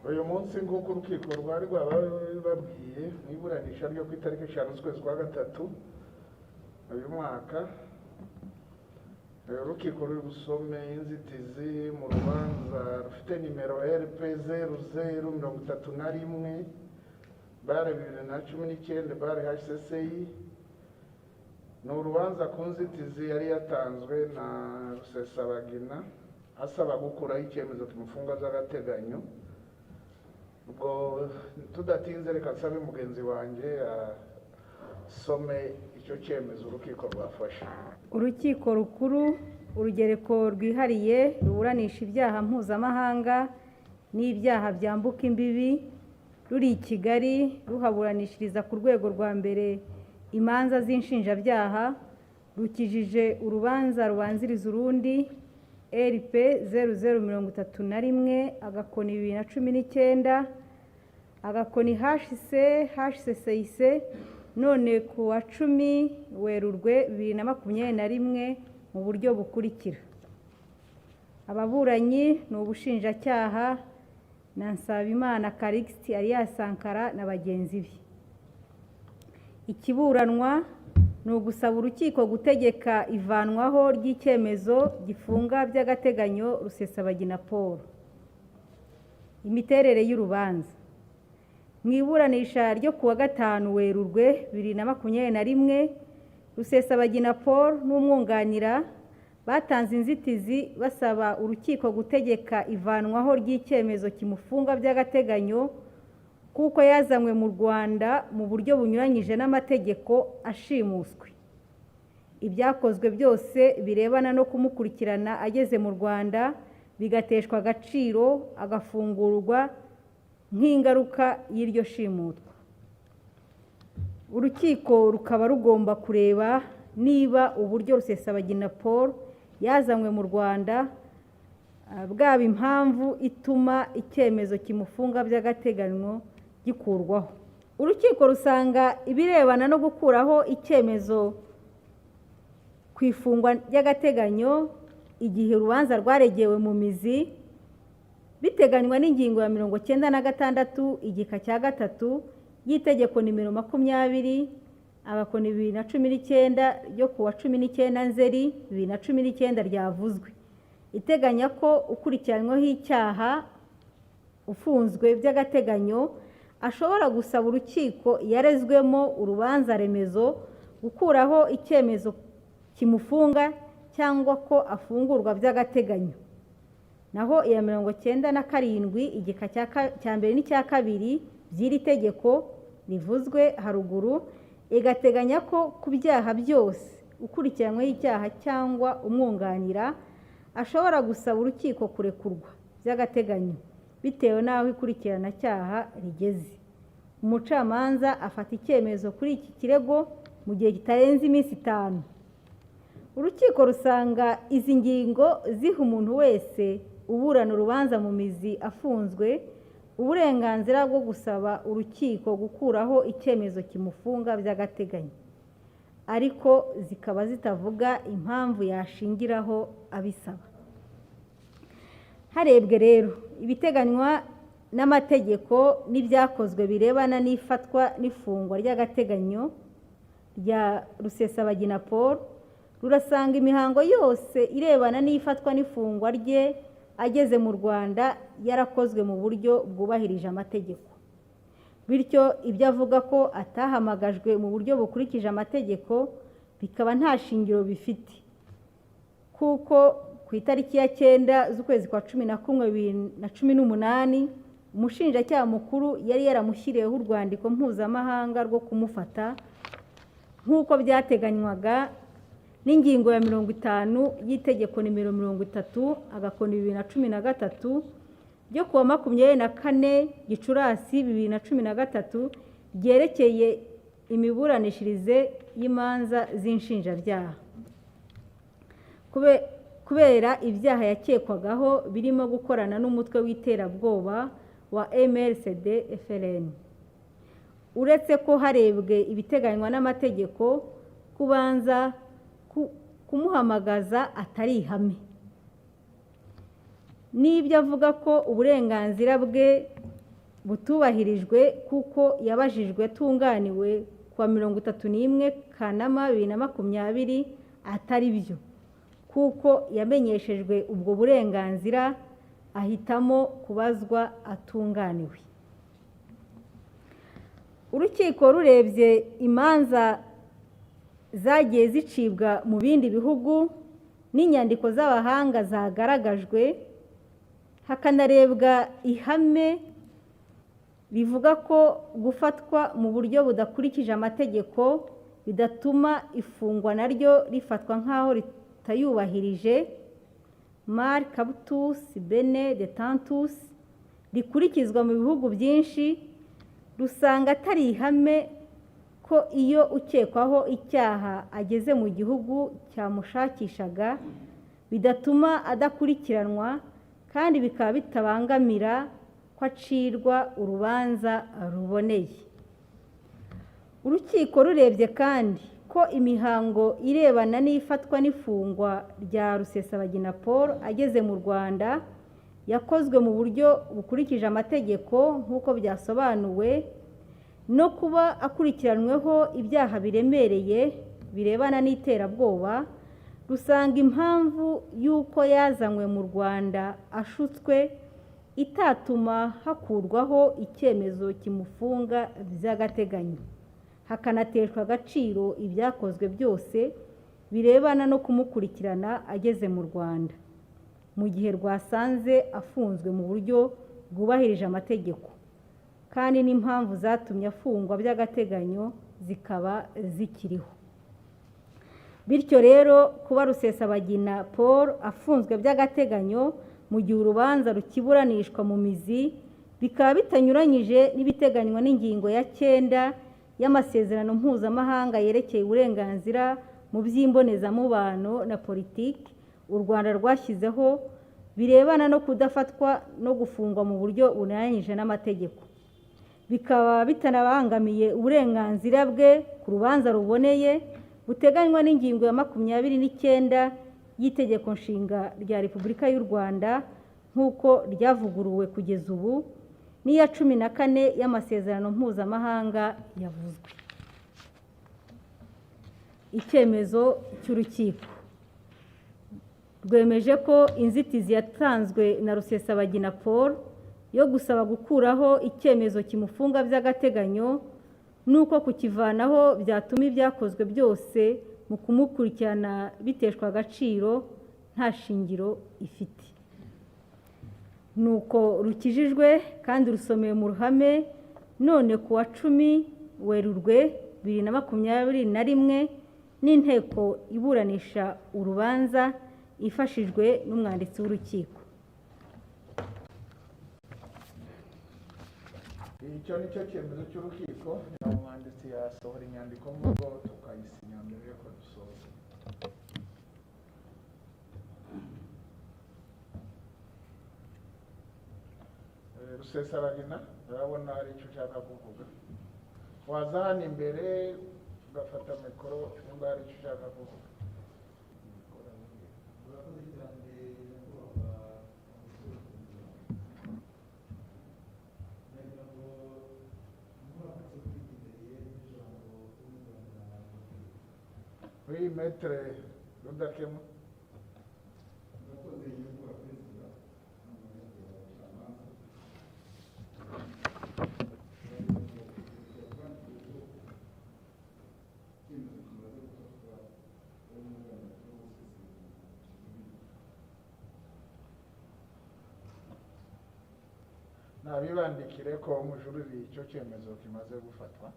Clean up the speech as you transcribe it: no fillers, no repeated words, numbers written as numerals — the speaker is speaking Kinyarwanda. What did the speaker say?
Uyu munsi, nk'uko urukiko rwari rwababwiye mu iburanisha ryo ku itariki 5 z'ukwezi kwa gatatu uyu mwaka, urukiko ruri busome inzitizi mu rubanza rufite nimero RP 0031/2019/HCCI. Ni urubanza ku nzitizi yari yatanzwe na Rusesabagina asaba gukuraho icyemezo kimufunga by'agateganyo. Ubwo tudatinze, reka nsabe mugenzi wanjye asome icyo cyemezo urukiko rwafashe. Urukiko Rukuru, Urugereko Rwihariye ruburanisha ibyaha mpuzamahanga n'ibyaha byambuka imbibi, ruri i Kigali, ruhaburanishiriza ku rwego rwa mbere imanza z'inshinjabyaha, rukijije urubanza rubanziriza urundi RP 0031/2019/HC HCCIC, none ku wa 10 Werurwe 2021, mu buryo bukurikira: ababuranyi ni ubushinjacyaha na Nsabimana Callixte alias Sankara na bagenzi be. Ikiburanwa ni ugusaba urukiko gutegeka ivanwaho ry'icyemezo gifunga by'agateganyo Rusesabagina Paul. Imiterere y'urubanza: mu iburanisha ryo ku wa 5 Werurwe 2021, Rusesabagina Paul n'umwunganira batanze inzitizi basaba urukiko gutegeka ivanwaho ry'icyemezo kimufunga by'agateganyo, kuko yazanywe mu Rwanda mu buryo bunyuranyije n'amategeko, ashimuswe. Ibyakozwe byose birebana no kumukurikirana ageze mu Rwanda bigateshwa agaciro, agafungurwa nk'ingaruka y'iryo shimutwa. Urukiko rukaba rugomba kureba niba uburyo Rusesabagina Paul yazanywe mu Rwanda bwaba impamvu ituma icyemezo kimufunga by'agateganyo gikurwaho. Urukiko rusanga ibirebana no gukuraho icyemezo ku ifungwa ry'agateganyo igihe urubanza rwaregewe mu mizi biteganywa n'ingingo ya 96 igika cya gatatu y'itegeko nimero 20/2019 ryo ku wa 19 Nzeri 2019 ryavuzwe, iteganya ko ukurikiranyweho icyaha ufunzwe by'agateganyo ashobora gusaba urukiko yarezwemo urubanza remezo gukuraho icyemezo kimufunga cyangwa ko afungurwa by'agateganyo. Naho iya 97 igika cya mbere n'icya kabiri by'iri tegeko rivuzwe haruguru igateganya ko ku byaha byose ukurikiranyweho icyaha cyangwa umwunganira ashobora gusaba urukiko kurekurwa by'agateganyo bitewe n'aho ikurikiranacyaha rigeze. Umucamanza afata icyemezo kuri iki kirego mu gihe kitarenze iminsi 5. Urukiko rusanga izi ngingo ziha umuntu wese uburana urubanza mu mizi afunzwe uburenganzira bwo gusaba urukiko gukuraho icyemezo kimufunga by'agateganyo, ariko zikaba zitavuga impamvu yashingiraho abisaba. Harebwe rero ibiteganywa n'amategeko n'ibyakozwe birebana n'ifatwa n'ifungwa ry'agateganyo rya Rusesabagina Paul, rurasanga imihango yose irebana n'ifatwa n'ifungwa rye ageze mu Rwanda yarakozwe mu buryo bwubahirije amategeko. Bityo ibyo avuga ko atahamagajwe mu buryo bukurikije amategeko bikaba nta shingiro bifite, kuko ku itariki ya 9 z'ukwezi kwa 11 2018 umushinjacyaha mukuru yari yaramushyiriyeho urwandiko mpuzamahanga rwo kumufata, nk'uko byateganywaga n'ingingo ya 50 y'itegeko nimero 30/2013 ryo kuwa 24 Gicurasi 2013 ryerekeye imiburanishirize y'imanza z'inshinjabyaha. Kubera ibyaha yakekwagaho birimo gukorana n'umutwe w'iterabwoba wa MRCD FLN. Uretse ko harebwe ibiteganywa n'amategeko, kubanza kumuhamagaza atari ihame, n'ibyo avuga ko uburenganzira bwe butubahirijwe kuko yabajijwe atunganiwe kuwa 31 Kanama 2020 atari byo, kuko yamenyeshejwe ubwo burenganzira ahitamo kubazwa atunganiwe. Urukiko rurebye imanza zagiye zicibwa mu bindi bihugu n'inyandiko z'abahanga zagaragajwe, hakanarebwa ihame rivuga ko gufatwa mu buryo budakurikije amategeko bidatuma ifungwa naryo rifatwa nk'aho ritayubahirije, mal capitus bene detentus, rikurikizwa mu bihugu byinshi, rusanga atari ihame ko iyo ukekwaho icyaha ageze mu gihugu cyamushakishaga bidatuma adakurikiranwa, kandi bikaba bitabangamira ko acirwa urubanza ruboneye. Urukiko rurebye kandi ko imihango irebana n'ifatwa n'ifungwa rya Rusesabagina Paul ageze mu Rwanda yakozwe mu buryo bukurikije amategeko nk'uko byasobanuwe, no kuba akurikiranweho ibyaha biremereye birebana n'iterabwoba, rusanga impamvu y'uko yazanywe mu Rwanda ashutswe itatuma hakurwaho icyemezo kimufunga by'agateganyo, hakanateshwa agaciro ibyakozwe byose birebana no kumukurikirana ageze mu Rwanda, mu gihe rwasanze afunzwe mu buryo bwubahirije amategeko, kandi n'impamvu zatumye afungwa by'agateganyo zikaba zikiriho. Bityo rero kuba Rusesabagina Paul afunzwe by'agateganyo mu gihe urubanza rukiburanishwa mu mizi, bikaba bitanyuranyije n'ibiteganywa n'ingingo ya 9 y'amasezerano mpuzamahanga yerekeye uburenganzira mu by'imbonezamubano na politiki u Rwanda rwashyizeho birebana no kudafatwa no gufungwa mu buryo bunyuranyije n'amategeko, bikaba bitanabangamiye uburenganzira bwe ku rubanza ruboneye buteganywa n'ingingo ya 29 y'itegeko nshinga rya Repubulika y'u Rwanda nk'uko ryavuguruwe kugeza ubu, n'iya 14 y'amasezerano mpuzamahanga yavuzwe. Icyemezo cy'urukiko rwemeje ko inzitizi yatanzwe na Rusesabagina Paul yo gusaba gukuraho icyemezo kimufunga by'agateganyo n'uko kukivanaho byatuma ibyakozwe byose mu kumukurikirana biteshwa agaciro nta shingiro ifite. Nuko rukijijwe kandi rusomeye mu ruhame none ku wa 10 Werurwe 2021 n'inteko iburanisha urubanza ifashijwe n'umwanditsi w'urukiko. Icyo ni cyo cyemezo cy'urukiko. Umwanditsi yasohora inyandiko mvugo tukayisinya mbere yuko dusoza. Rusesabagina, urabona hari icyo ushaka kuvuga, waza hano imbere ugafata mikoro nimba hari icyo ushaka kuvuga. Oui, maître Rudakemwa. Nabibandikire ko mujuririye icyo cyemezo kimaze gufatwa.